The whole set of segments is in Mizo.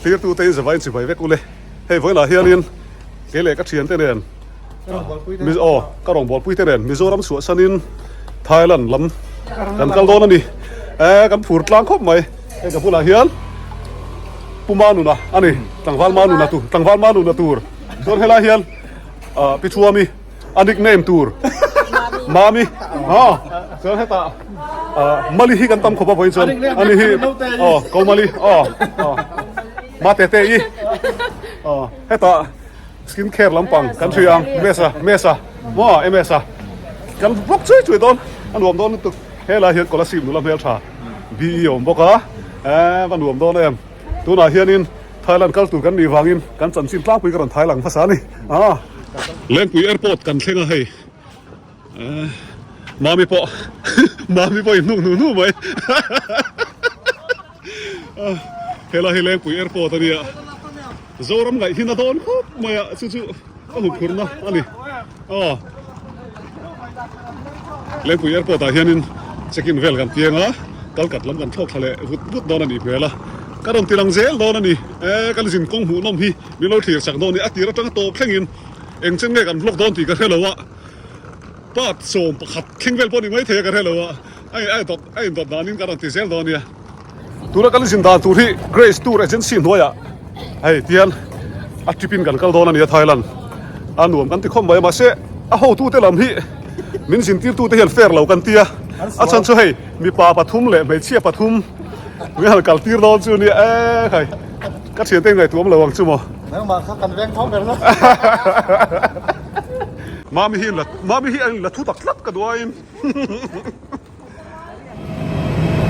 Thlirtute in zavai in chibai vek ule. Hei vawiinah hianin kei leh ka thiante nen aw ka rawngbawlpui te nen Mizoram chhuahsanin Thailand lam kan kal dawn a ni. Eh kan phur tlang khawp mai. Hei ka bulah hian Pu Manuna a ni tlangval Manuna tur tlangval Manuna tur chuan helai hian ah Pi Thuami a nickname tur Mami ah chuan hetah ah Mali hi kan tam khawp a vawiin chuan ani hi aw ko Mali aw aw Mate te i aw hetah skin care lampang kan hria ang Mesa Mesa maw Msa kan vlog chui chui dawn a nuam dawn lutuk helai hian Kolasib nula hmeltha BE a awm bawk a eh va nuam dawn em tunah hianin Thailand kal tur kan nih vangin kan chanchin tlangpui ka rawn thai lang hmasa a ni a. Lengpui airport kan thleng a hei eh Mami pawh Mami pawh in hnuk hnu hnu mai helai hi Lengpui airport a nia Zoram ngaih hi na dawn khawp mai a chu chu ka huphurhna a ni aw. Lengpui airport ah hianin check in vel kan piang a, Kalkat lam kan thlawk thla leh vut vut dawn a nih hmel a, ka rawn ti lang zel dawn a ni. E, kan zin kawng hmuh nawm hi min lo thlir chak dawn a ni, a tir atanga tawp thlengin eng chen nge kan vlog dawn tih ka hre lo a, part 11 thleng vel pawh ni maithei a ka hre lo a, a indawt danin ka rawn ti zel dawn a nia. Tuna kan zin dan tur hi Grace Tour Agency hnuaiah hei tian a trip in kan kal dawn a ni a Thailand a nuam kan ti khawp mai a mahse a hotute lam hi min zin tirtute hian fair lo kan ti a a chhan chu hei mipa pathum leh hmeichhia pathum min han kal tir dawn chu nia e khai ka thiante in ngaihtuam lo ang chu maw. Nangmah kha kan veng tho ber lo. Mami hi mami hi a in la thu tak tlat ka duaiin.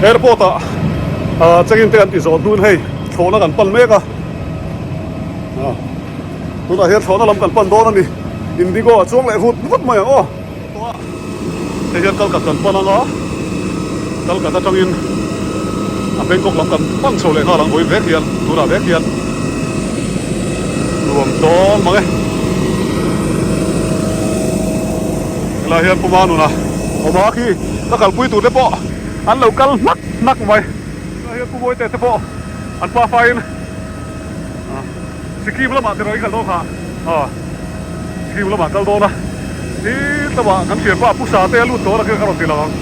Airport ah check in te an ti zawh hnun hei thlawhna kan pan mek a tunah hian thlawhna lam kan pan dawn a ni Indigo a chuang leh vut vut mai ang aw hei hian kalkat kan pan anga kalkat atangin a Bangkok lam kan pan chho leh nghal ang vawi vek hian tunah vek hian nuam dawn mang e. Helai hian Puma nuna awm a khi ka kalpui tur te pawh an lo kal hnak hnak mai. Helai hian Pu Mawite te pawh an pa faiin Sikkim lamah tiraw i kal dawn kha aw Sikkim lamah kal dawn a ti lamah kan thianpa Pu Sate a lut dawn a khi ka rawn ti lo ang.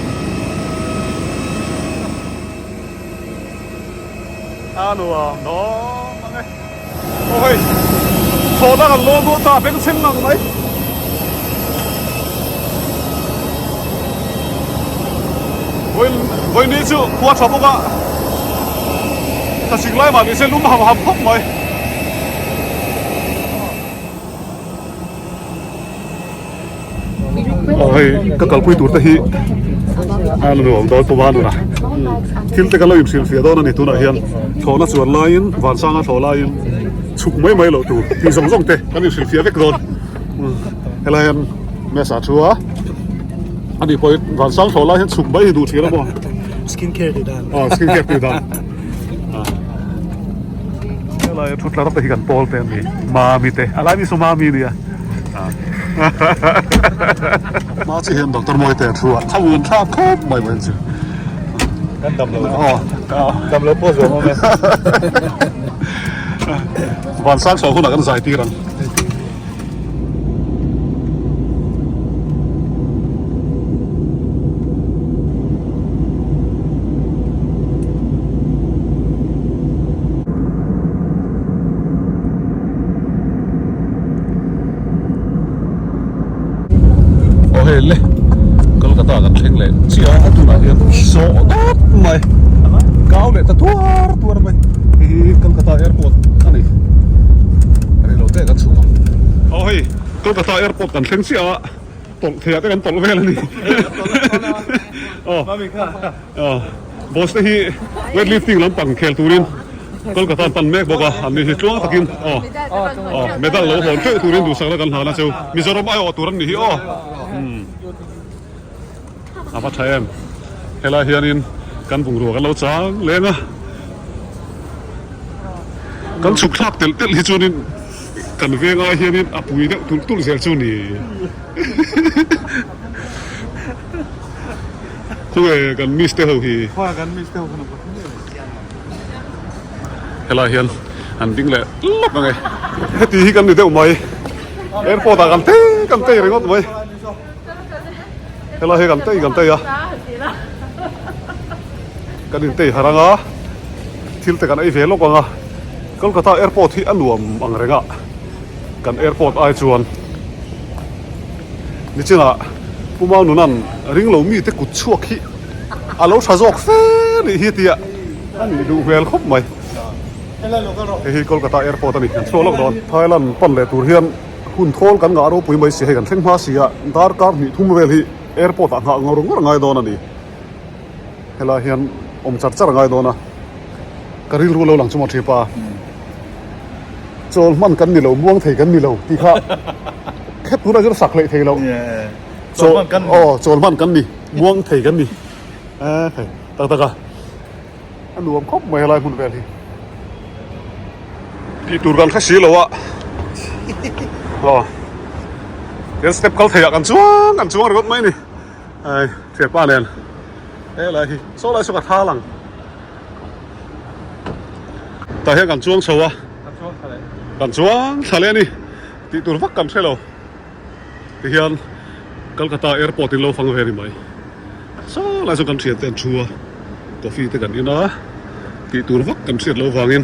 A nuam dawn mang e. Aw hei, thlawhna kan lawn dawn ta a bengchheng ngang mai. Vawiin ni chu khua tha bawk a, thlasik lai mah nise lum ham ham khawp mai. Aw hei ka kalpui tur te hi a nuam dawn pawh a nuna thil te ka lo inhrilhfiah dawn a ni tunah hian thlawhna chuan laiin vansanga thlawh laiin chhuk mai mai loh tur tih zawng zawng te kan inhrilhfiah vek dawn helai hian mesa thu a ani pawh vansang thlawh lai hian chhuk mai hi duh thin a maw skin care tih dan aw skin care tih dan. Helai thu tlar te hi kan pawl te ani Mami te a lai mi saw Mami nia Ma chi hian Doctor Mawi te thu a thlamuan thlak khawp mai mai chu kan dam lo aw dam lo pawh zuam awm e van sang chho hunah kan zai tir ang. Aw hei le Kolkata kan thleng leh chiah a tunah hian sawh dawt mai kau leh ta tuar tuar mai hei hi Kolkata airport a ni reilo te kan chhuk ang aw hei Kolkata airport kan thleng chiah a tawlh thei ah te kan tawlh vel a ni aw aw boss te hi weight lifting lampang khel turin Kolkata an pan mek bawk a an ni hi tluang takin aw aw medal lo hawn teuh turin duhsakna kan hlan a chu Mizoram aiawh tur an ni hi aw a va tha em helai hianin kan bungrua kan lo chang leng a kan chhuk thlak telh telh hi chuanin kan veng ai hianin a pui deuh tulh tulh zel chu ni khawnge kan miss te ho hi. Khawnge kan miss te ho khan a Helai hian Han ding leh lawk ang e. Heti hi kan ni deuh mai. Airport ah kan tei kan tei ringawt mai. Helai hi kan tei kan tei a. Kan in tei harh ang a. Thil te kan ei ve lawk ang a. Kolkata airport hi a nuam ang reng a. Kan airport ai chuan nichinah Pu Maununan ring lo mite kut chhuak hi a lo tha zawk fe nih hi tia a nih duh hmel khawp mai. Hei hi Kolkata airport a ni, kan chhuak lawk dawn. Thailand pan leh tur hian hun thawl kan ngah ropui mai si hei kan thleng hma si a, darkar hnih thum vel hi airport ah nghah ngawr ngawr a ngai dawn a ni. Helai hian awm char char a ngai dawn a, ka rilru lo lang chu maw thipa. Chawl hman kan ni lo, muang thei kan ni lo tih kha khet tunah chuan sak hleih thei lo. Chawl hman kan ni. Aw, chawl hman kan ni, muang thei kan ni. Eh thei tak tak a, a nuam khawp mai helai hmun vel hi. Tih tur kan hre si lo a, aw tian step kal theiah kan chuang kan chuang ringawt mai a ni. Ai thianpa nen helai hi saw lai saw ka thal ang. Tah hian kan chuang chho a, kan chuang thla leh a ni tih tur vak kan hre lo tihian Kolkata airport in lo fang ve ni mai saw lai chuan kan thian te an thu a coffee te kan in a tih tur vak kan hriat loh vangin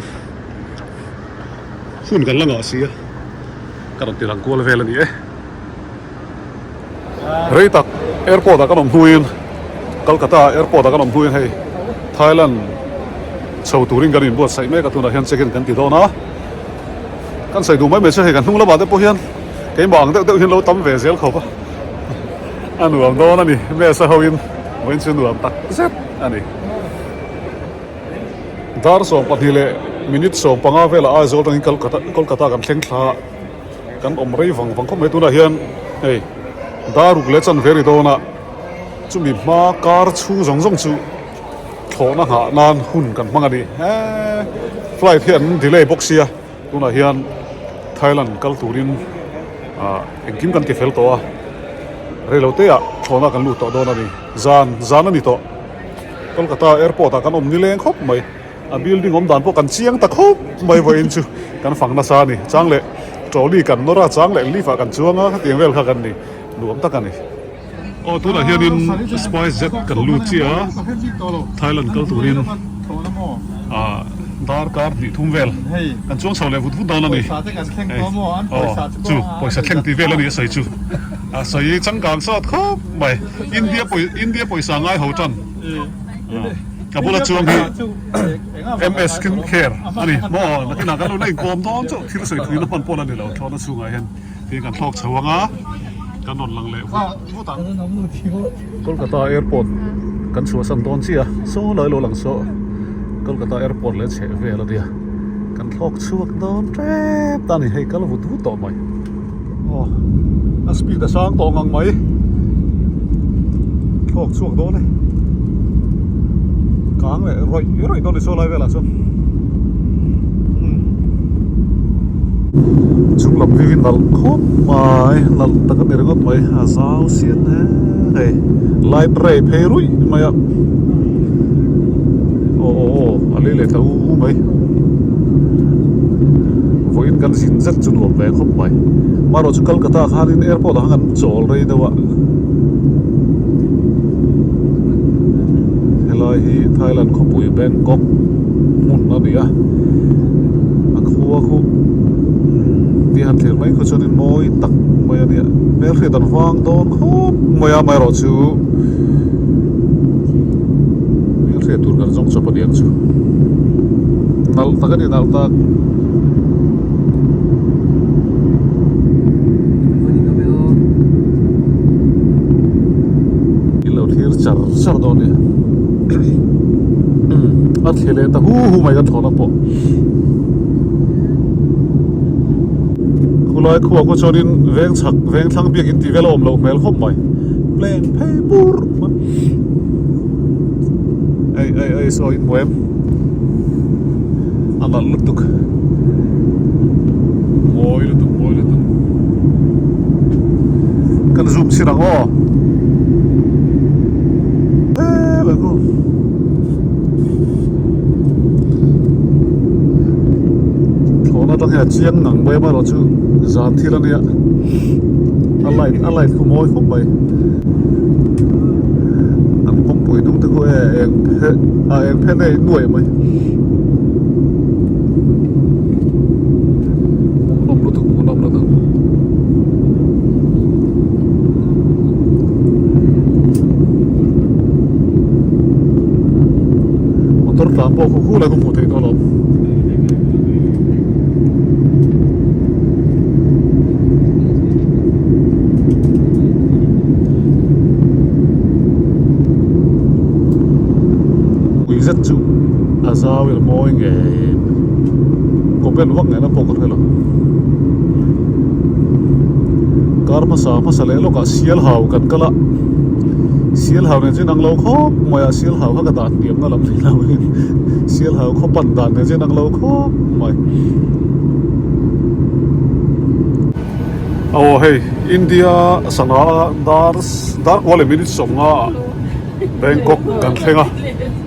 hun kan la ngah si a ka rawn ti lang kual vel a ni e. Rei tak airport ah kan awm hnuin Kolkata airport ah kan awm hnuin hei Thailand chho turin kan inbuatsaih mek a tunah hian check in kan ti dawn a kan sawi duh mai mai chu hei kan hnung lamah te pawh hian keimah ang deuh deuh hian lo tam ve zel khawp a a nuam dawn a ni mesa ho in vawiin chu nuam tak zet a ni. Dar 12 leh minute 15 velah Aizawl atangin Kolkata kan thleng thla a. Kan awm rei vang vang khawp mai tunah hian hei daruk leh chanve ri dawn a chumi hma kar chhung zawng zawng chu thlawhna nghah nan hun kan hmang a ni eee flight hi an delay bawk sia tunah hian Thailand kal turin ah engkim kan ti fel tawh a reilote ah thlawhna kan lut tawh dawn a ni zan zan a ni tawh Kolkata airport ah kan awm nileng khawp mai. A building awm dan pawh kan chiang ta khawp mai vawiin chu kan fang nasa a ni. Chang leh trolley kan nawr a, chang leh lift ah kan chuang a, hetiang vel kha kan ni nuam tak a ni. Aw tunah hianin Spice Jet kan lut chiah a, Thailand kal turin ah darkar hnih thum vel kan chuang chho leh vut vut dawn a ni. Aw chu pawisa thleng tih vel a ni a sawi chu. A sawi changkang sawt khawp mai. India pawi India pawisa ngai ho tan. Ka bula chuang hi MS Skin Care a ni maw nakinah kan lo la inkawm dawn chauh thil sawi thui na hman pawh la ni lo thlawhna chhungah hian tin kan thlawk chho ang a kan rawn lang leh vut vut ang. Kolkata airport kan chhuahsan dawn chiah a saw lai lo lang saw Kolkata airport leh chheh vel a nia kan thlawk chhuak dawn tep ta a ni hei kal vut vut tawh mai. Aw a speed a sang tawh ngang mai thlawk chhuak dawn e kang leh rawih rawih dawn ni saw lai velah chuan chung lam hi nalh khawp mai nalh tak a ni ringawt mai a zau sian he hei light ray phei ruih mai a aw aw aw a lei leh ta hu hu mai. Vawiin kan zin zet chu nuam ve khawp mai. Marawh chu Kolkata khanin airport ah khan kan chawl rei deuh a. Helai hi Thailand khawpui Bangkok hmun a ni a. A khua khu ti han thlir mai khaw chuanin mawi tak mai a nia. Hmelhriat an vang dawn khawp mai a amaherawh chu hmelhriat tur kan zawng chawp a niang chu. Nalh tak a ni nalh tak. In lo thlir char char dawn a ni. A thli leh ta hu hu mai kan thlawhna pawh. Khulai khuah khaw chuanin veng chhak veng thlang biak in tih vel a awm loh hmel khawp mai. Plane phei bur mai. Ei ei ei saw in hmu em a nalh lutuk mawi lutuk mawi lutuk kan zoom chhin ang aw he khu Awmna atang hian a chiang ngang mai amaherawh chu zan thil a nia a light a light khu mawi khawp mai an kawngpui hnung te khu e eng phe a eng phen a innuai mai hmuhnawm lutuk hmuhnawm lutuk. Motor tlan pawh khu khu lai khu hmuh theih tawh lo. Pui zet chu a zau ila mawi ngei comment vak ngaihna pawh ka hre lo. Kar hmasa hmasa leh lawkah sial hau kan kal a sial hau nen chuan ang lo khawp mai a sial hau kha ka dah hniamna lam ni lo in sial hau khaw pan dan nen chuan ang lo khawp mai. Aw hei India sangha dar dar kual leh minute sawmnga ah Bangkok kan thleng a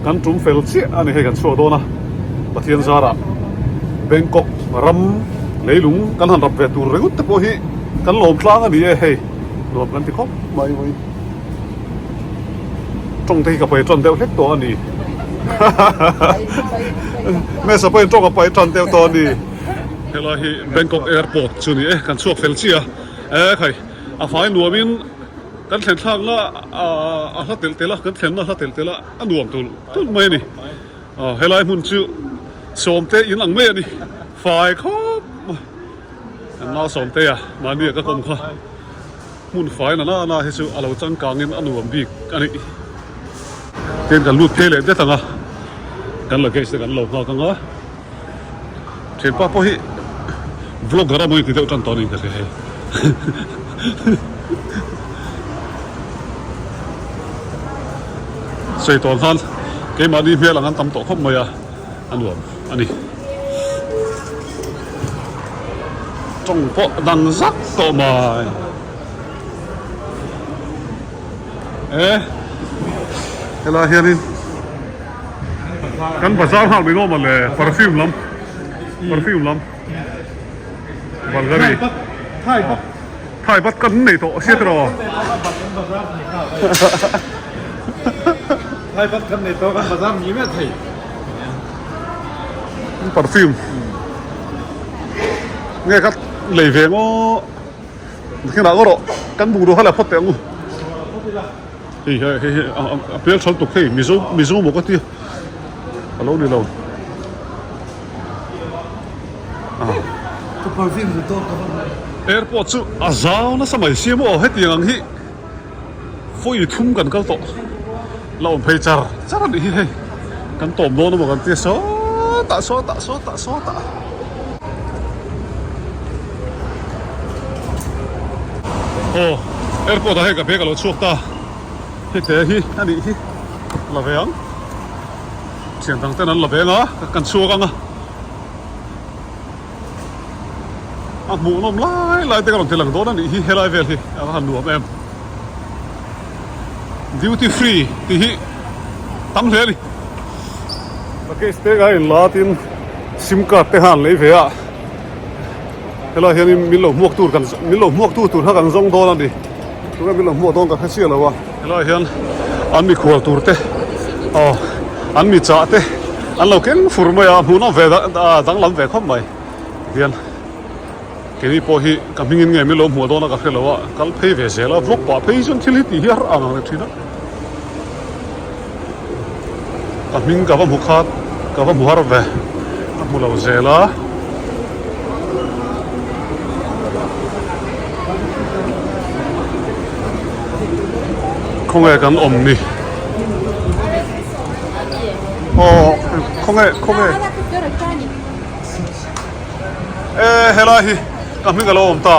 kan tum fel chiah a ni hei kan chhuak dawn a Pathian zarah Bangkok ram leilung kan han rap ve tur ringawt te pawh hi kan lawm tlang a ni e hei nuam kan ti khawp mai mai tawng te hi ka pai tan deuh hlek tawh a ni Mesa pawhin tawng a pai tan deuh tawh a ni helai hi Bangkok airport chu ni e kan chhuak fel chiah a e khai a fai nuamin kan thlen thlakna a hla telh telh a kan thlenna a hla telh telh a a nuam tul tul mai a ni. Aw helai hmun chu sawmte in ang mai a ni fai khawp mai kan nau sawmte a mahni a ka kawm kha hmun fai na na hi chu a lo changkang in a nuam bik a ni tin kan lut phei leh det ang a kan luggage te kan lo nghak ang a thianpa pawh hi vlogger a maw in ti deuh tan tawh a ni ka hria hei. Sawi tawn khan keimahni hmel ang an tam tawh khawp mai a, a nuam a ni. Tawng pawh dang zak tawh mai. E helai hianin kan bazar nghal mai ngawm le perfume lam perfume lam Bulgari Thai bat kan nei tawh hriat rawh. Thai bat kan nei tawh kan bazar ni mai thei. Perfume. Nge ka lei ve ngaw. Khen ah rawh kan bung ru kha la phawt teh angu. Hei hei hei a pel thal tuk hei mizo mizo maw ka ti. Alo ni lo. Airport chu a zau nasa mai sia maw hetiang ang hi vawi thum kan kal tawh la awm phei char char a nih hi hei kan tawm dawn emaw kan tia sawtah sawtah sawtah sawtah aw airport ah hei ka bag a lo chhuak ta hete hi a nih hi la ve ang. Thian dang ten an la veng a, kan chhuak ang a. A hmuhnawm lai lai te ka rawn ti lang dawn a nih hi helai vel hi a va han nuam em. Duty free tih hi tam hle a ni. Luggage te ka in la tin sim card te kha an lei ve a. Helai hianin min lo hmuak tur kan min lo hmuak tu tur kha kan zawng dawn a ni. Tunge min lo hmuak dawn ka hre chiah lo a. Helai hian an mikhual tur te aw an mi chah te an lo keng fur mai a hmuhnawm ve danglam ve khawp mai tihian keini pawh hi ka hmingin nge min lo hmuh dawn a ka hre lo a kal phei ve zel a vlog pah phei chuan thil hi tih hi a har ang ang thin a ka hming ka va hmu khat ka va hmu har ve ka hmu lo zel a. Khawnge kan awm ni? Aw khawnge khawnge e helai hi ka hming a lo awm ta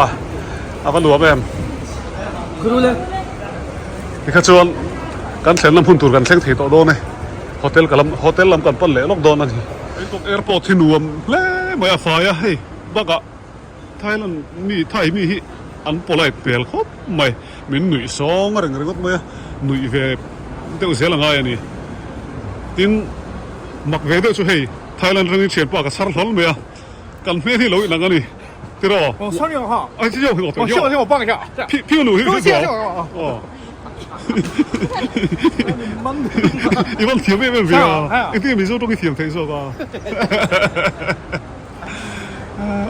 a va nuam em tikha chuan kan thlenna hmun tur kan thleng thei tawh dawn e hotel ka lam hotel lam kan pan leh lawk dawn a ni Bangkok airport hi nuam hle mai a fai a hei bakah Thailand mi Thai mi hi an polite hmel khawp mai min nuih sawng reng ringawt mai a nuih ve deuh zel a ngai a ni tin mak ve deuh chu hei Thailand rangin thianpa ka chhar hlawl mai a. Kan hmel hi lo inang a ni tiraw? I van thiam em em ve a, engtin nge Mizo tawng i thiam theih zawk a?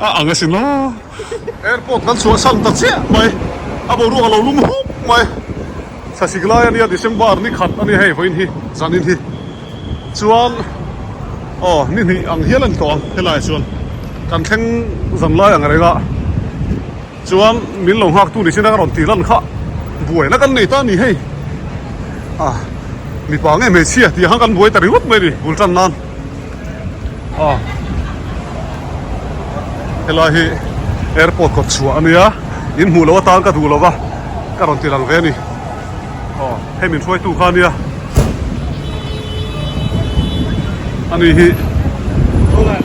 A ang asin la. Airport kan chhuahsan ta chiah mai, a boruak a lo lum hup mai. Thlasik lai a nia December ni khat a nia hei vawiin hi zanin hi chuan aw ni hnih ang hial a ni tawh ang helaiah chuan kan thleng zan lai ang reng a chuan min lo nghak tu ni sin a ka rawn tih lan kha buaina kan nei ta a ni hei ah mipa nge hmeichhia tih ang khan kan buai ta ringawt mai a ni bul tan nan ah helai hi airport kawt chhuah a nia in hmuh loh atan ka duh lo va ka rawn ti lang ve a ni aw hei min hruaitu kha a nia ani hi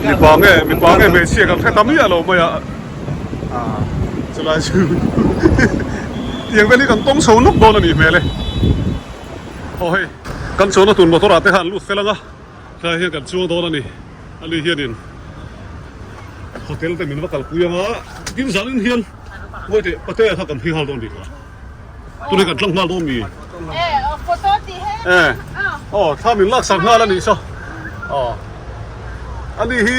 mipa nge mipa nge hmeichhia kan hre ta miah lo mai a ah chulai chu tiang vel hi kan tawng chho nawk dawn a nih hmel e aw hei kan chuanna tur motor ah te khan lut fel ang a. Tlai hian kan chuang dawn a ni. Ani hianin hotel te min va kalpui ang a, tin zanin hian ngawi teh Patea kha kan phei nghal dawn bik lo. Tunah kan tlang nghal dawn mi? Eh, aw thla min laksak nghal a nih saw. Aw, ani hi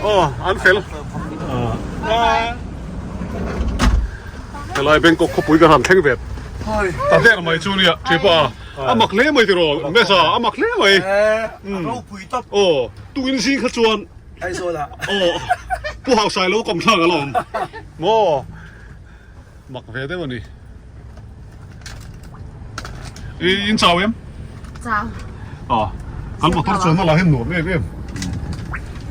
aw an fel. Helai Bangkok khawpui kan han thleng ve ta der mai chu nia, thipa a. A mak hle mai tiraw Mesa a mak hle mai. A ropui tawp. Aw tukin zing kha chuan Aizawl ah. Aw Pu Hausai lo kawm thlak alawm. Maw mak ve deuh a ni. I in chau em? Chau. Aw kan motor chuan a la hian nuam em em.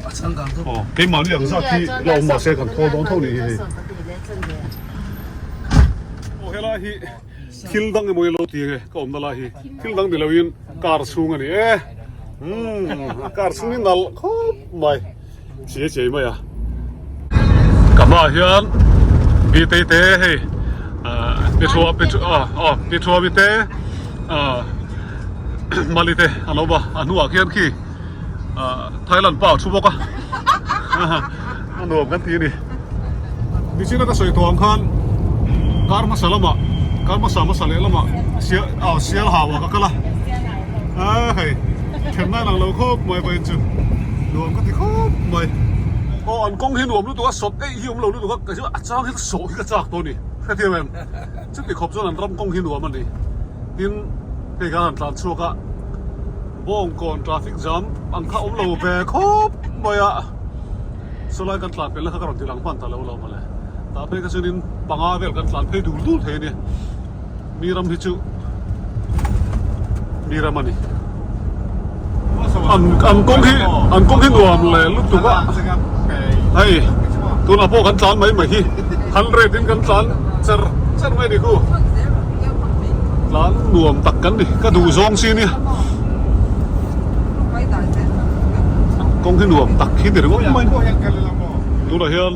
A changkang tawp. Aw keimahni ang zat hi la awm mahse kan thawl dawn tho ni hi hei. Aw helai hi. Thil dang emaw i lo ti nge ka awmna lai hi thil dang ni loin car chhung a ni e umm car chhung hi nalh khawp mai chiai chiai mai a ka hmaah hian btei te hei ah petrol petrol ah aw petrol mi te ah mali te an awm a a hnuah khian khi ah Thailand pa a thu bawk a A nuam kan ti a ni. Nichina ka sawi tawh ang khan kar hmasa lamah kar hmasa hmasa leh lamah sial ah sial hau ah ka kal a ah hei thenna lang lo khawp mai vawiin chu nuam ka ti khawp mai. Aw an kawng hi nuam lutuk a sawt eih hi awm lo lutuk a kei chu a chang hi ka sawh hi ka chak tawh a ni hrethiam em chuti khawp chuan an ram kawng hi nuam a ni tin hei khan an tlan chhuak a bawngkawn traffic jam ang kha awm lo ve khawp mai a. Sawlai kan tlan pelh na kha ka rawn ti lang hman ta lo lo mawle. Tah phei kha chuanin panga vel kan tlan phei dul dul thei a ni. Mi ram hi chu mi ram a ni. An an kawng hi an kawng hi nuam leh lutuk a. Hei tunah pawh kan tlan mai mai hi 100 in kan tlan cher cher mai a ni khu. Tlan nuam tak kan ni ka duh zawng chi nia. Kawng hi nuam tak hi ni ringawt mai. Tunah hian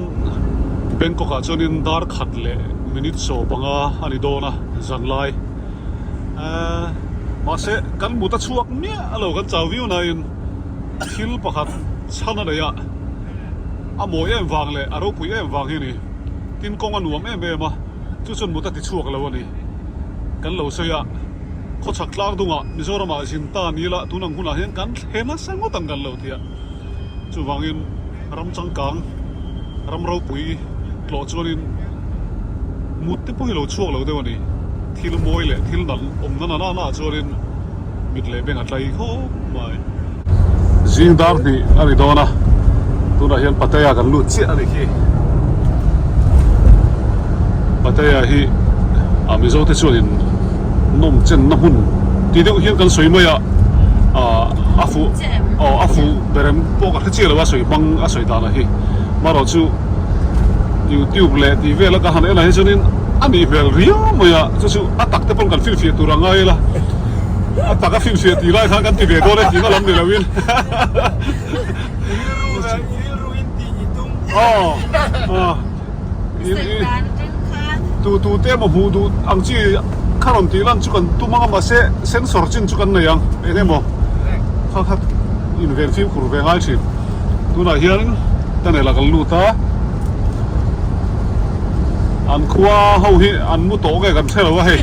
Bangkok ah chuanin dar khat leh minute 15 a ni dawn a zan lai. Ehh mahse kan mut a chhuak miah lo kan chau viau nain thil pakhat chhan a nei a, a mawi em vang leh a ropui em vang hi a ni. Tin kawng a nuam em em a, chu chuan mut a ti chhuak lo a ni. Kan lo sawi a. Khawchhak tlang dungah Mizoramah zin ta ni la tun ang hunah hian kan thle nasa ngawt ang kan lo ti a. Chuvangin ram changkang, ram ropui tlawh chuanin mut te pawh hi lo chhuak lo deuh a ni. Thil mawi leh thil nalh awmna na na ah chuanin mit leh beng a tlai khawp mai. Zing dar hnih a ni dawn a, tunah hian Pattaya kan lut chiah a ni khi. Pattaya hi a Mizo te chuanin nawm chenna hmun ti deuh hian kan sawi mai a, ah a fuh aw a fuh berem pawh ka hre chiah lo a sawi hmang a sawi dan ah hi. Marawh chu YouTube leh tih vel a ka han en ah hi chuanin a nih hmel riau mai a, chu chu a tak te pawn kan finfiah tur a ngai ila. A tak a finfiah tih lai khan kan ti ve dawn e tihna lam ni loin. Aw aw tu tu te emaw hmuh duh ang chi kha rawn tih lan chu kan tum ang a mahse sensor chin chu kan nei ang eng emaw kha kha inven fimkhur ve ngai thin tunah hian. Tunnel ah kan lut a, an khua ho hi an mu tawh nge kan hre lo a hei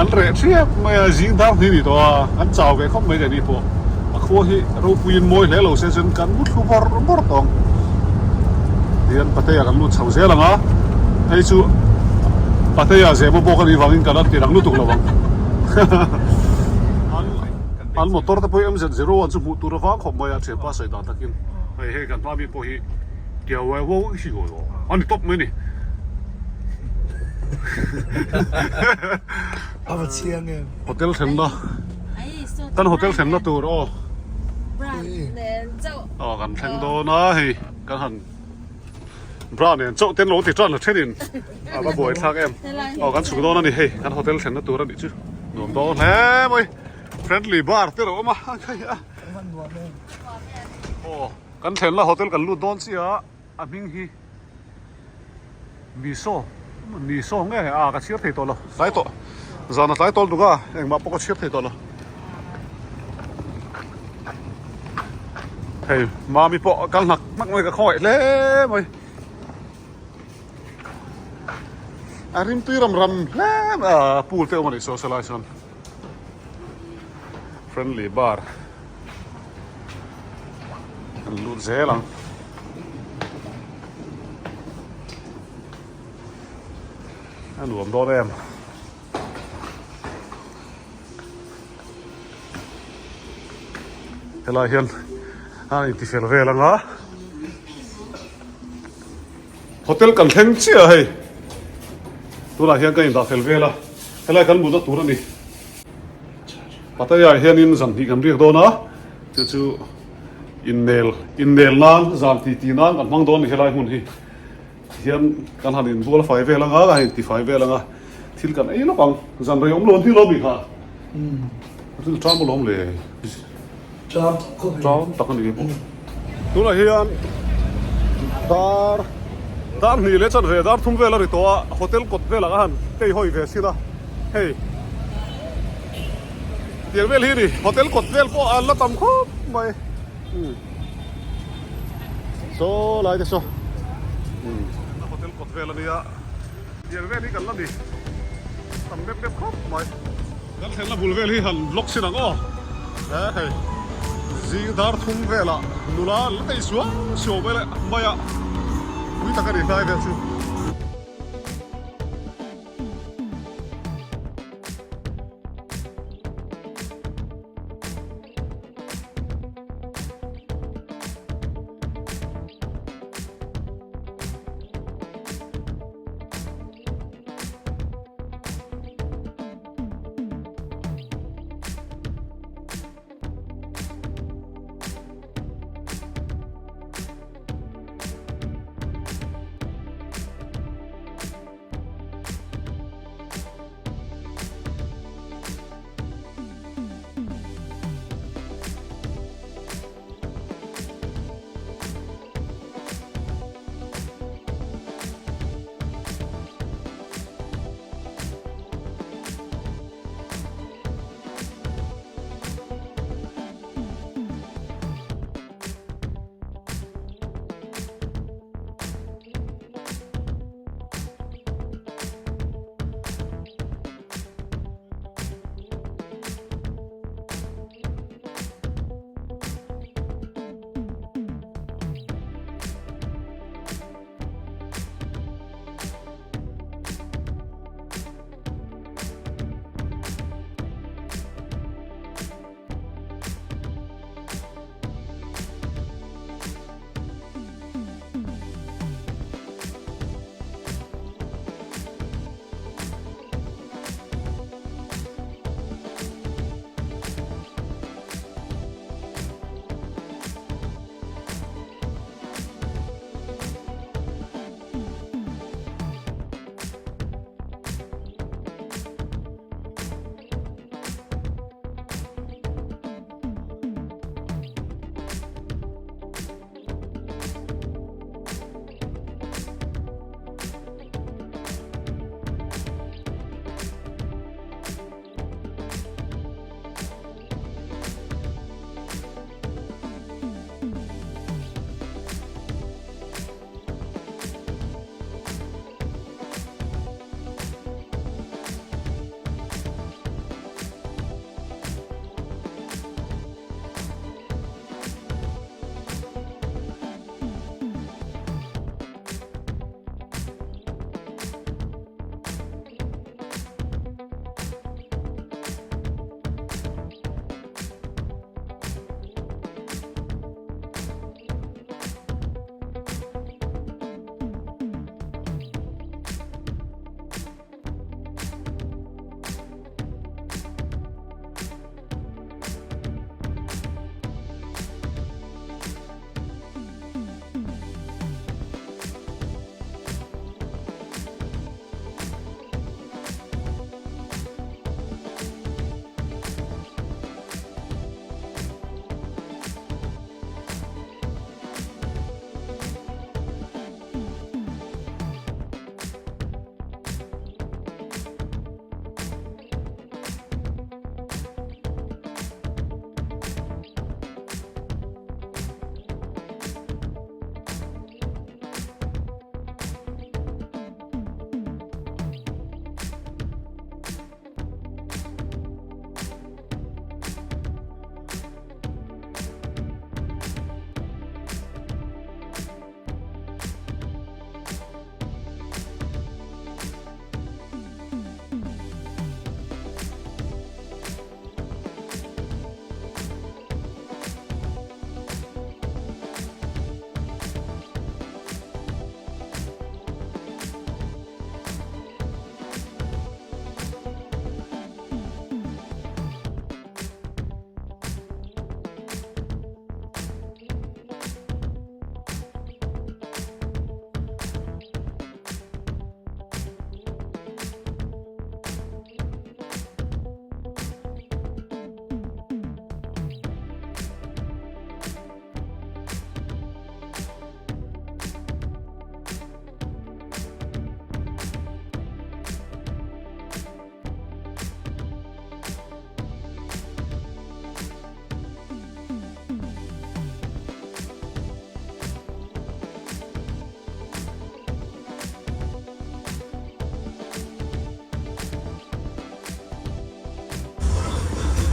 an reh thiap mai a zing dar hnih a ni tawh a kan chau ve khawp mai keini pawh a khua hi ropuiin mawi hle lo se chuan kan mu thlu bawrh bawrh tawh ang tihian Patea kan lut chho zel ang a hei chu Patea zehmaw bawk a nih vangin kan la ti rang lutuk lo ang an motor te pawh hi MZ01 chu hmuh tur a vang khawp mai a thianpa sawi dan takin hei hei kan hma mi pawh hi a ni tawp mai a ni. A va chiang em. Hotel thlenna kan hotel thlenna tur aw aw kan thleng dawn a hei kan han bra nen chauh ten lo ti tan la thenin a va buai thlak em aw kan chhuk dawn a ni hei kan hotel thlenna tur a nih chu nuam dawn hle mai friendly bar te alo awm a aw kan thlenna hotel kan lut dawn chiah a hming hi. Miso miso nge a ka chhiar thei tawh lo tlai tawh zan a tlai tawh lutuk a engmah pawh ka chhiar thei tawh lo hei mami pawh kal hnak hnak mai ka khawngaih hle mai a rimtui ram ram hle mai a pool te awm a nih saw selai sawn friendly bar. Kan lut zel ang. A nuam dawn em. Helai hian a inti fel vel anga. Hotel kan thleng chiah hei. Tunah hian kan indah fel vel a. Helai kan mutna tur a ni. Pattaya ah hianin zan hnih kan riak dawn a, chu chu innel innel nan zan ti ti nan kan hmang dawn a ni helai hmun hi. Tihian kan han inbual fai vel anga, kan han intifai vel anga, thil kan ei lawk ang. Zan rei awm lo an hi lawm i kha. Thil ṭam alawm le. Ṭam khawp e. Ṭam tak a ni bawk. Tunah hian dar dar hnih leh chanve dar thum vel a ri tawh a, hotel kawt velah ka han tei hawi ve sin a, hei tiang vel hi a ni, hotel kawt vel pawh an la tam khawp mai umm saw lai te saw umm hotel kawt vel a nia tiang vel hi kan la ni tam mep mep khawp mai. Kan thlenna bul vel hi han vlog sin ang aw. He hei zing dar thum velah nula la tei suau suau mai leh mai a pui tak a ni hlai vel chu.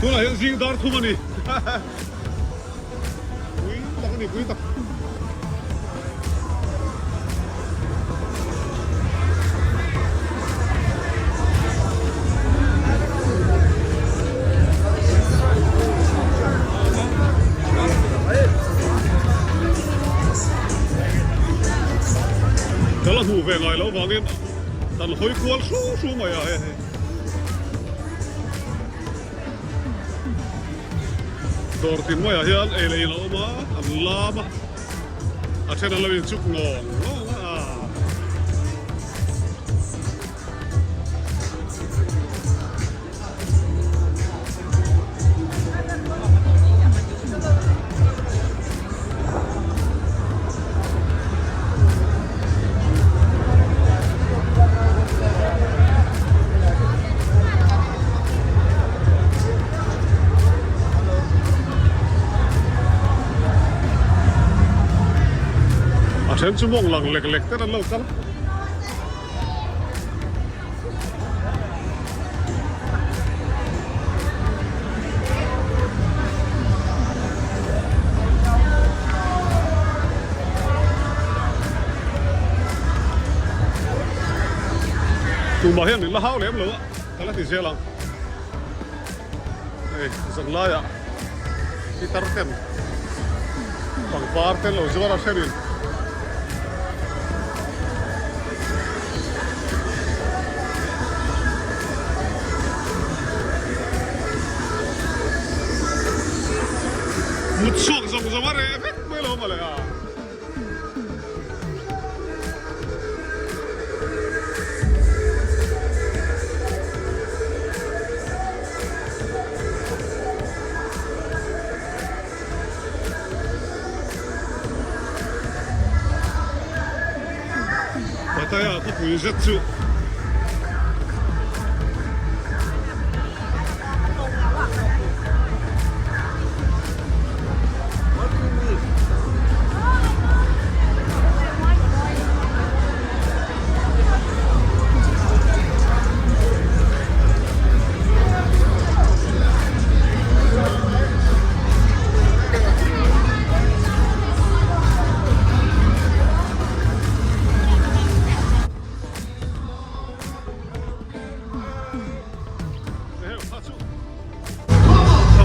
Tunah hian zing dar thum a ni. Pui tak a ni, pui tak. Ka la hmuh ve ngai loh vangin kan hawi kual hru hru mai a hei. Dawr tin maiah hian ei leh in a awm a, an lam a, a then an lo inchuk ngawng ngawng a. A then chu mawng lang lek lek ten an lo kal. Tumah hian min la hau lem lo a, ka la ti zel ang. Hei zanlaiah pitar ten pangpar te lo zuar a hrenin mut chhuak zawng zawng a reh vek mai lo mawle a. Pattaya khawpui zet chu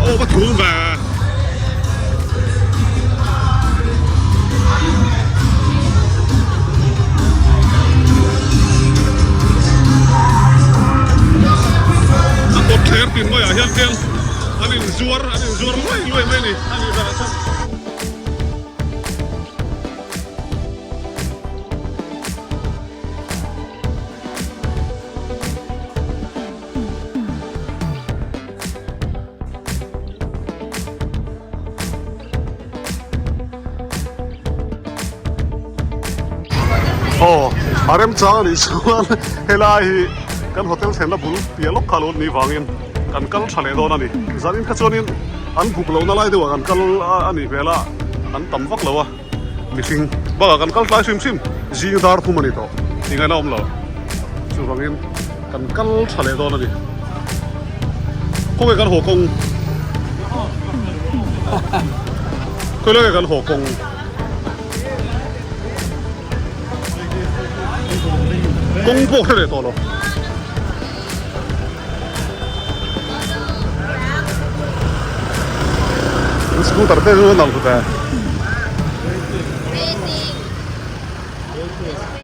Aw va thum ve. A kawt thler tin maiah hian tel an inzuar an inzuar luai luai mai a ni a nih berah chuan. Aw a remchang a nih chuan helai hi kan hotel thlenna bul piah lawk kha lo nih vangin kan kal tha leh dawn a ni zanin kha chuanin an buk lohna lai deuhah kan kal a nih hmel a an tam vak lo a mihring bakah kan kal tlai hrim hrim zing dar thum a ni tawh tingaihna a awm lo chuvangin kan kal tha leh dawn a ni khawnge kan haw kawng khawi lai nge kan haw kawng kawng pawh hre leh tawh lo. Scooter te chu a nalh ve.